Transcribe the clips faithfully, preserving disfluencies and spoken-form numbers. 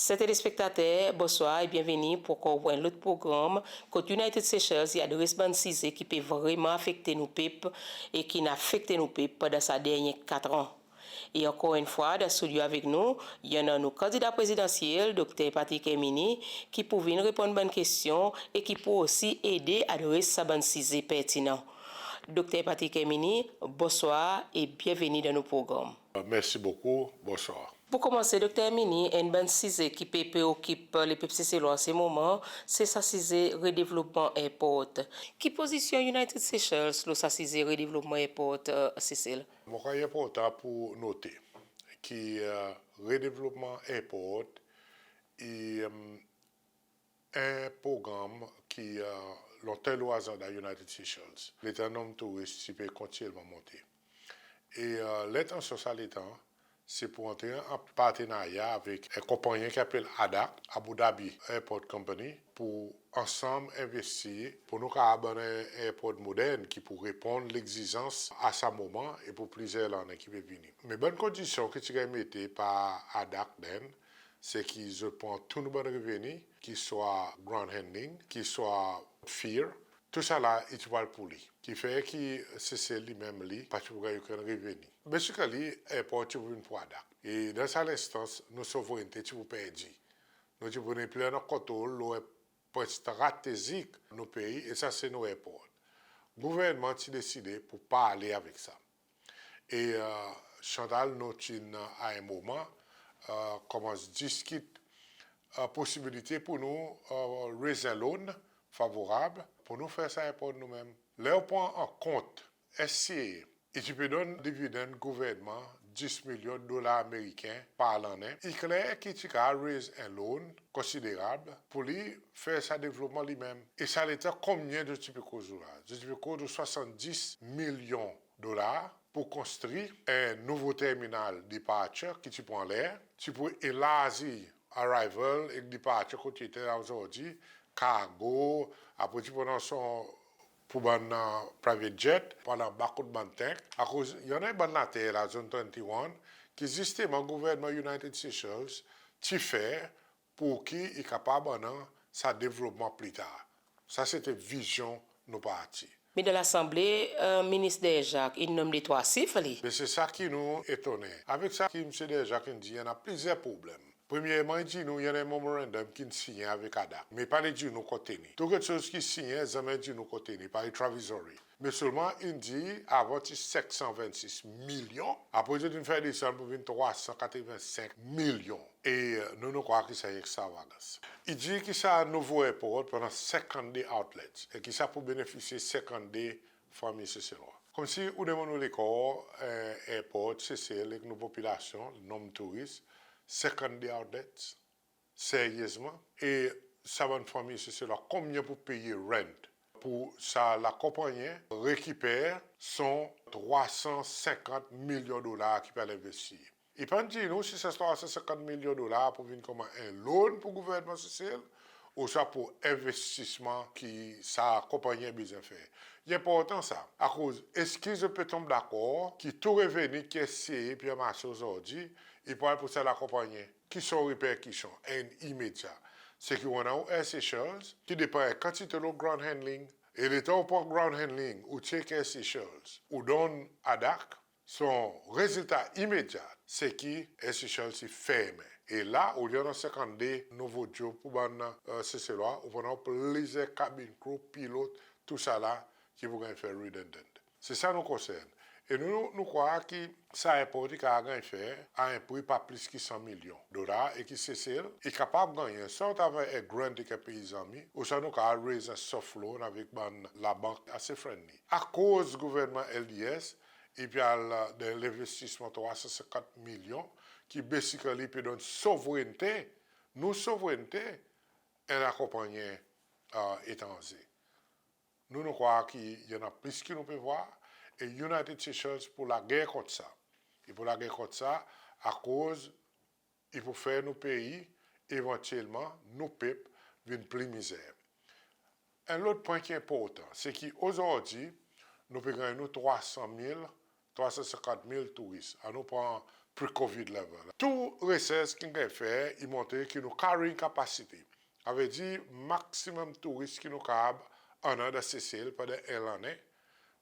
Ser telespektater, bonswar e byenveni pour ankor en lot progranm kot United Seychelles i adres bann size ki pe vreman afekte nou pep e ki'n afekte nou pep pandan sa dernyen kat an. E ankor en fwa, dan stidyo avek nou, i annan nou kandida prezidansyel, Dokter Patrick Herminie, ki pou vin reponn bann kestyon e ki pou osi ede adres sa bann size pertinan. Dokter Patrick Herminie, bonswar e byenveni dan nou progranm. Mersi bokou, bonswar. Pour konmanse, Dokter Herminie, enn bann size ki pe preokip lepep Seselwa an se moman, se sa size redevlopman erport. Ki pozisyon United Seychelles lo sa size redevlopman erport, e, Sesel? Mon krwar i enportan pour note ki, e, redevlopman erport i, e, en progranm ki, e, lontan lo azanda United Seychelles. Letan nonm touris ti pe kontinyelman monte. E, e, lentansyon sa letan, se pour antre an partenarya avek en konpannyen ki apel ADAC, Abu Dhabi Airport Company, pour ansanm envestir, pour nou kapab annan en erport modern ki pou reponn legzizans a sa moman e pour plizyer lannen ki pe vini. Me bann kondisyon ki ti ganny mete par ADAC then, se ki zot pran tou nou bann reveni, ki swa ground handling, ki swa fare, tou sa la i ti pou al pour li. Ki fer ki Sesel li menm li pa ti pou ganny okenn reveni. Basically, erport ti pou vin pour ADAC. E dan sa lenstans, nou souvrennte ti pou perdi. Nou ti pou nepli annan kontrol lo en pwen stratezik nou pei, e sa se nou erport. Gouvernman ti deside pour pa ale avek sa. E, e, Chantal, nou ti'n a en moman, e, konmans diskit, e, posibilite pour nou, e, raise en loan favorab pour nou fer sa erport nou menm. Ler ou pran an kont S C A, i ti pe donn dividenn gouvernman dis milyon dolar ameriken par lannen. I kler ki i ti kapab raise en loan konsiderab pour li fer sa devlopman li menm. E sa letan konbyen zot ti pe koz lo la? Zot ti pe koz lo swasanndis milyon dolar pour konstri en nouvo terminal departure ki ti pou anler, ti pou elarzi arrival ek departure kot i ete la ozordi, kargo, apre ti pou annan son pour bann, e, private jet, pour al anba kot bann tank, akoz i annan bann later la, Zone twenty-one, ki zisteman gouvernman United Seychelles ti fer pour ki i kapab annan sa devlopman pli tar. Sa se ti vizyon nou parti. Me dan Lasanble, e, Minis Derjacques in nonm de trwa sif li. Me se sa ki nou etonnen. Avek sa ki Msye Derjacques in dir, i annan plizyer problenm. Premyerman, i dir nou i annan en memorandum ki'n sinyen avek ADAC, me pa le dir nou konteni. Tou keksoz ki sinyen, zanmen dir nou konteni, parey Travizory. Me selman in dir avan ti senk san vennsis milyon, apre zot in fer desann pour vin trwa san katreven senk milyon. E, e, nou, nou krwar ki sa i ekstravagans. I dir ki sa nouvo erport pou annan senkannde outlets, e ki sa pou benefisye senkannde fanmir Seselwa. Konmsi ou demann ou lekor, e, erport Sesel ek nou popilasyon, nonm touris, senkannde outlets, seryezman? E sa bann fanmir Seselwa, konbyen pou peye rent pour sa lakonpannyen rekiper son trwa san senkant milyon dolar ki pe al envestir? I pa'n dir nou si sa trwa san senkant milyon dolar pou vin konman en loan pour gouvernman Sesel, ouswa pour envestisman ki sa konpannyen bezwen fer. I enportan sa, akoz eski zot pe tonm dakor ki tou reveni ki S C A pe anmase ozordi, i pou al pour sa lakonpannyen? Ki son reperkisyon en imedya? Se ki ou annan ou Air Seychelles, ki depan en kantite lo ground handling, e letan ou pran ground handling, ou tir ek Air Seychelles, ou donn ADAC, son rezilta imedya se ki Air Seychelles i fermen. E la, olye annan senkannde nouvo job pour bann, e, Seselwa, ou pou annan plizyer cabin crew, pilot, tou sa la ki pou ganny fer redundant. Se sa nou konsern. E nou, nou, nou krwar ki sa erport i kapab ganny fer a en pri pa plis ki san milyon dolar, e ki Sesel i kapab gannyen, swa atraver en grant ek en pei zanmi, ouswa nou kapab raise en soft loan avek bann labank ase friendly. Akoz gouvernman L D S i pe al dan lenvestisman trwa san senkant milyon, ki basically pe donn souvrennte, nou souvrennte, en lakonpannyen, e, etranze. Nou, nou krwar ki i annan plis ki nou pe vwar, e United Seychelles pou lager kont sa. I pou lager kont sa, akoz i pou fer nou pei, evantyelman, nou pep, vin pli mizer. En lot pwen ki enportan, se ki ozordi, nou pe ganny nou trwa san mil trwa san senkant mil touris. Annou pran pre-COVID level. Tou resers ki'n ganny fer, i montre ki nou carrying capacity, savedir maximum touris ki nou kapab annan dan Sesel pandan en lannen,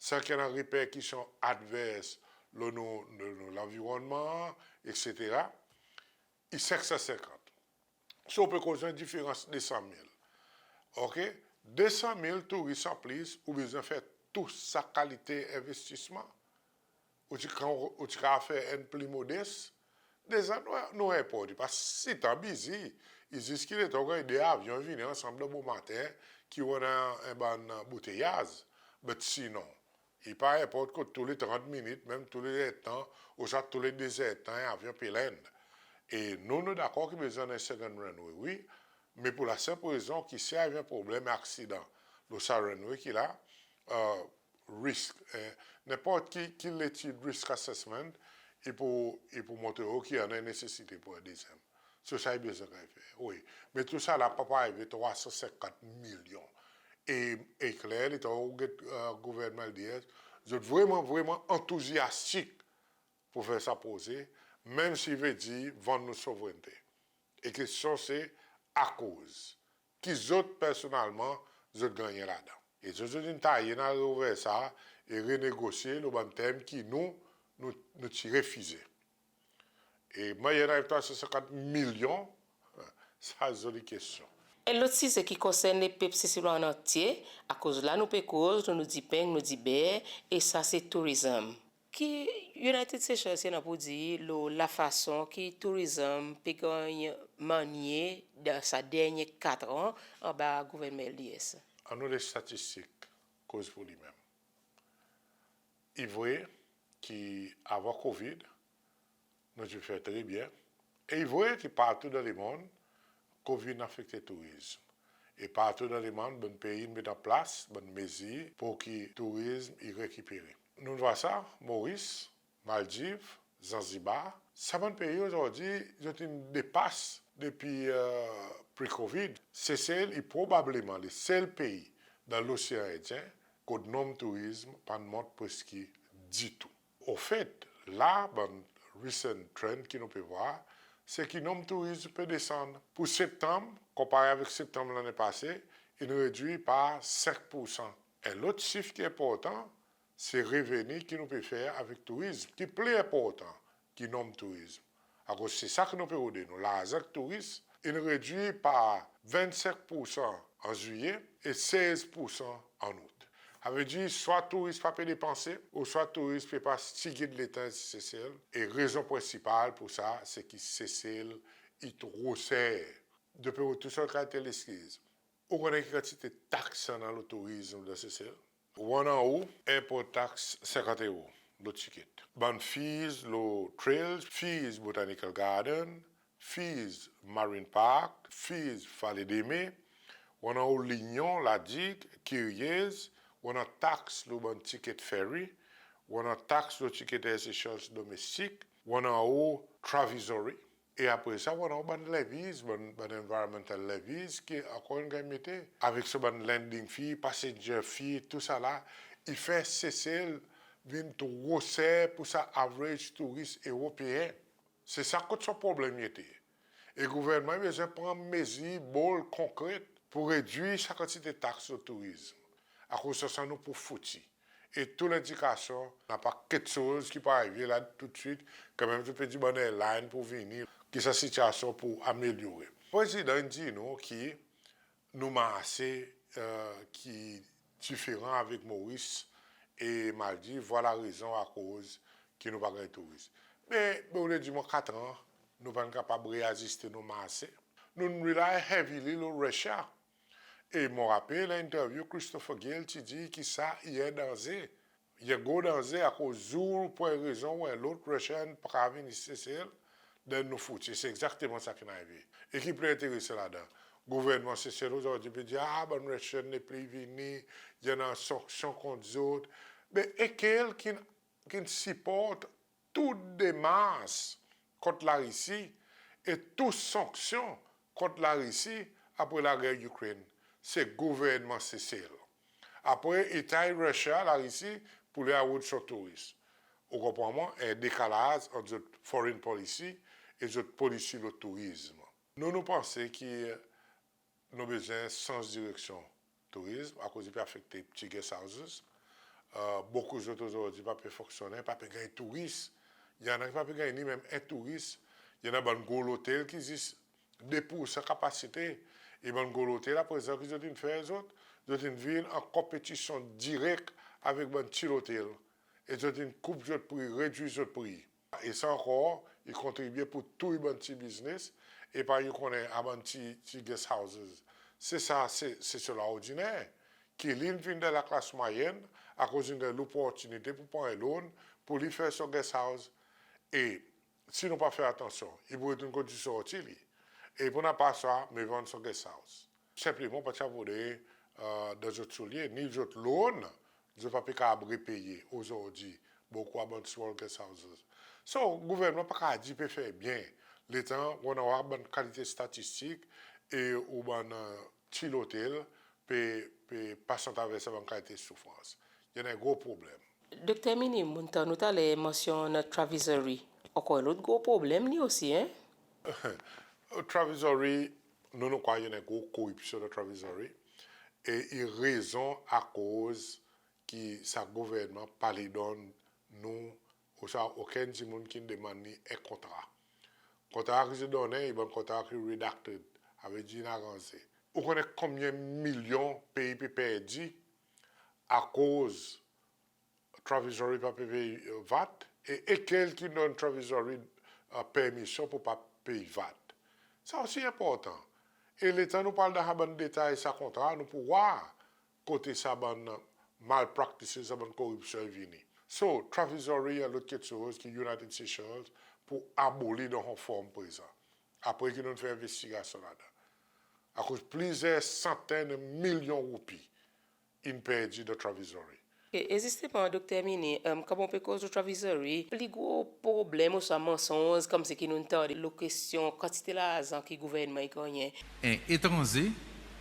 san ki annan reperkisyon advers lo nou, nou, nou lanvironnman, etsetera, i senk san senkant. So, ou pe koz en diferans de san mil. OK? De san mil touris an plis, ou bezwen fer tou sa kalite envestisman. Ou ti, kan ou ti kapab fer enn pli modes. Deza nou, nou airport i pa sitan bizi. I zis ki letan ou ganny de avyon vini ansanm dan bomaten, ki ou annan en bann bouteyaz. But sinon, i pa enport kot tou le trant minit, menm tou le erdtan, ouswa tou le de zerdtan, en avyon pe land. E nou, nou dakor ki bezwen annan en second runway, wi, me pour la senp rezon ki si arive en problenm, aksidan, lo sa runway ki la, e, risk, e, nenport ki, ki letid risk assessment, i pou, i pou montre ou ki annan en nesesite pour en dezyenm. So sa i bezwen ganny fer, wi. Me tou sa la pa pou arive trwa san senkant milyon. E, e kler, letan ou get, e, gouvernman LDS, zot vreman, vreman antouzyastik pour fer sa proze, menm si i vedir vann nou souvrennte. E kestyon se, akoz? Ki zot personnelman zot gannyen ladan? E zot, zot in taye, nou al reouver sa e renegosye lo bann term ki nou, nou, nou ti refize. E mannyer nou ariv trwa san senkant milyon, sa zoli kestyon. En lot size ki konsern lepep Seselwa an antye, akoz la nou pe koz, nou, nou dipeng, nou diber, e sa se tourizm. Ki United Seychelles i annan pour dir lo lafason ki tourizm pe ganny mannye dan sa dernyen kat an anba gouvernman LDS? Annou les statistik koz pour li menm. I vre ki avan COVID, nou ti fer tre byen. E i vre ki partou dan lemonn, COVID in afekte tourizm. E partou dan lemonn, bann pei in met an plas bann mezir pour ki tourizm i rekipere. Nou'n vwar sa, Moris, Maldiv, Zanzibar, sa bann pei ozordi, zot in depas depi, e, pre-COVID. Sesel i probableman le sel pei dan Losean Endyen kot nonm tourizm pa'n mont preski ditou. Anfet, la, bann recent trend ki nou pe vwar, se ki nonm tourizm pe desann. Pour Septanm, konpare avek Septanm lannen pase, in redwir par senk poursan. En lot sif ki enportan, se reveni ki nou pe fer avek tourizm, ki pli enportan ki nonm tourizm. Akoz se sa ki nou pe rode, nou larzan touris in redwir par vennsenk poursan an Zilye e sez poursan an Out. Savedir, swa touris pa pe depanse, ouswa touris pe pas ti gid letan Sesel. E rezon prensipal pour sa, se ki Sesel i tro ser. Depi ou tou sort kalite leskiz. Ou konnen ki kantite taks annan lo tourizm dan Sesel? Ou annan ou, airport tax senkant euro lo tiket. Bann fees lo trails, fees Botanical Garden, fees Marine Park, fees Vallée des Mets, ou annan ou L'Union, La Digue, Kyrieuses, ou annan taks lo bann tiket ferry, ou annan taks lo tiket Air Seychelles domestik, ou annan ou Travizory. E apre sa, ou annan ou bann levies, bann, bann environmental levies ki ankor in ganny mete. Avek sa bann landing fee, passenger fee, tou sa la, i fer Sesel vin tro ser pour sa average touris Eropeen. Se sa kot son problenm i ete. E gouvernman i bezwen pran mezir bold, konkret pour redwir sa kantite taks lo tourizm. Akoz sansan nou pou fouti. E tou lendikasyon, napa keksoz ki pou arive la toutswit, kanmenm zot pe dir bann airline pou vini, ki sa sitiasyon pou amelyore. Prezidan in dir nou ki nou marse, e, ki diferan avek Moris e Maldiv, vwala rezon akoz ki nou pa ganny touris. Me, be ou le dir mwan kat an, nou pa'n kapab reaziste nou marse. Nou'n rely heavily lo Russia. E mon rapel, dan entervyou Christopher Gill ti dir ki sa i en danze. I en gro danze akoz zour, pour en rezon ou en lot, Russian pa kapab vin Sesel, then nou fouti. Se egzakteman sa ki'n arive. E ki pli enteresan ladan, gouvernman Sesel ozordi pe dir, a, bann Russian nepli vini, i annan sanksyon kont zot. Me lekel ki'n, ki'n siport tou demars kont Larisi e tou sanksyon kont Larisi apre lager Ukraine? Se gouvernman Sesel. Apre i tay Russia, Larisi, pour li aroud son touris. Ou konpran mwan, en dekalaz ant zot foreign policy e zot polisi lo tourizm. Nou, nou panse ki nou bezwen sanz direksyon tourizm, akoz i pe afekte pti guest houses. Bokou zot ozordi pa pe fonksyonnen, pa pe ganny touris. I annan ki pa pe ganny ni menm en touris. I annan bann gro lotel ki zis de poursan kapasite. E bann gro lotel aprezan ki zot in fer zot, zot in vin an konpetisyon direk avek bann pti lotel. E zot in koup zot pri, redwir zot pri. E sa ankor, i kontribye pour touy bann pti biznes, e pa i konnen a bann pti, pti guest houses. Se sa, se, se sela ordiner ki li in vin dan laklas mwayenn, akoz in ganny loportinite pour pran en loan pour li fer son guest house. E si nou pa fer atansyon, i pou retourn kot i sorti li. E pou napa sa, me vann son guest house. Senpleman pa ti a vole dan zot soulye, ni zot loan, zot pa pe kapab repeye ozordi bokou a bann small guest houses. So, gouvernman pa kapab dir pe fer byen, letan ou annan bann kalite statistik e ou bann pti lotel pe, pe pas atraver sa bann kalite soufrans. I annan en gro problenm. Dokter Herminie, mon'n tann ou taler mansyon Travizory. Ankor en lot gro problenm li osi, en? Travizory, nou, nou krwar i annan gro koripsyon dan Travizory. E i rezon akoz ki sa gouvernman pa le donn nou, ouswa okenn dimoun ki'n demann li en kontra. Kontra ki zot donnen, i bann kontra ki redacted, savedir in aranze. Ou konnen konbyen milyon pei pe perdi akoz Travizory pa pe pey VAT, e, e lekel ki donn Travizory permisyon pour pa pey VAT. Sa osi enportan. E letan nou pe al dan sa bann detay sa kontra, nou pou war kote sa bann malpractices, sa bann koripsyon i vini. So, Travizory, en lot keksoz ki United Seychelles pou aboli dan son form prezan. Apre ki nou'n fer envestigasyon ladan. Akoz plizyer santenn milyon roupi in perdi dan Travizory. E, e zisteman, Dokter Herminie, konman ou pe koz lo Travizory, pli gro problenm ouswa mansonz konmsi ki nou'n tande lo kestyon kantite larzan ki gouvernman i gannyen. En etranze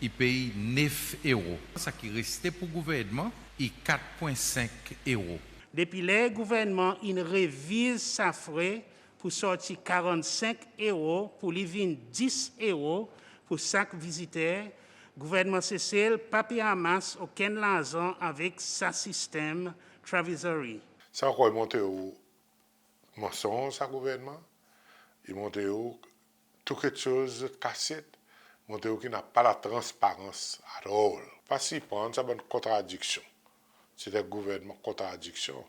i pey nef euro. Sa ki reste pour gouvernman i kat pwen senk euro. Depi ler gouvernman in reviz sa fre pour sorti karannsenk euro pour li vin dis euro pour sak viziter, gouvernman Sesel pa pe anmas okenn larzan avek sa sistenm Travizory. Sa ankor i montre ou mansonz sa gouvernman, i montre ou tou keksoz zot kasyet, montre ou ki napa latransparans at all. Pa sirprann sa bann kontradiksyon. Se en gouvernman kontradiksyon.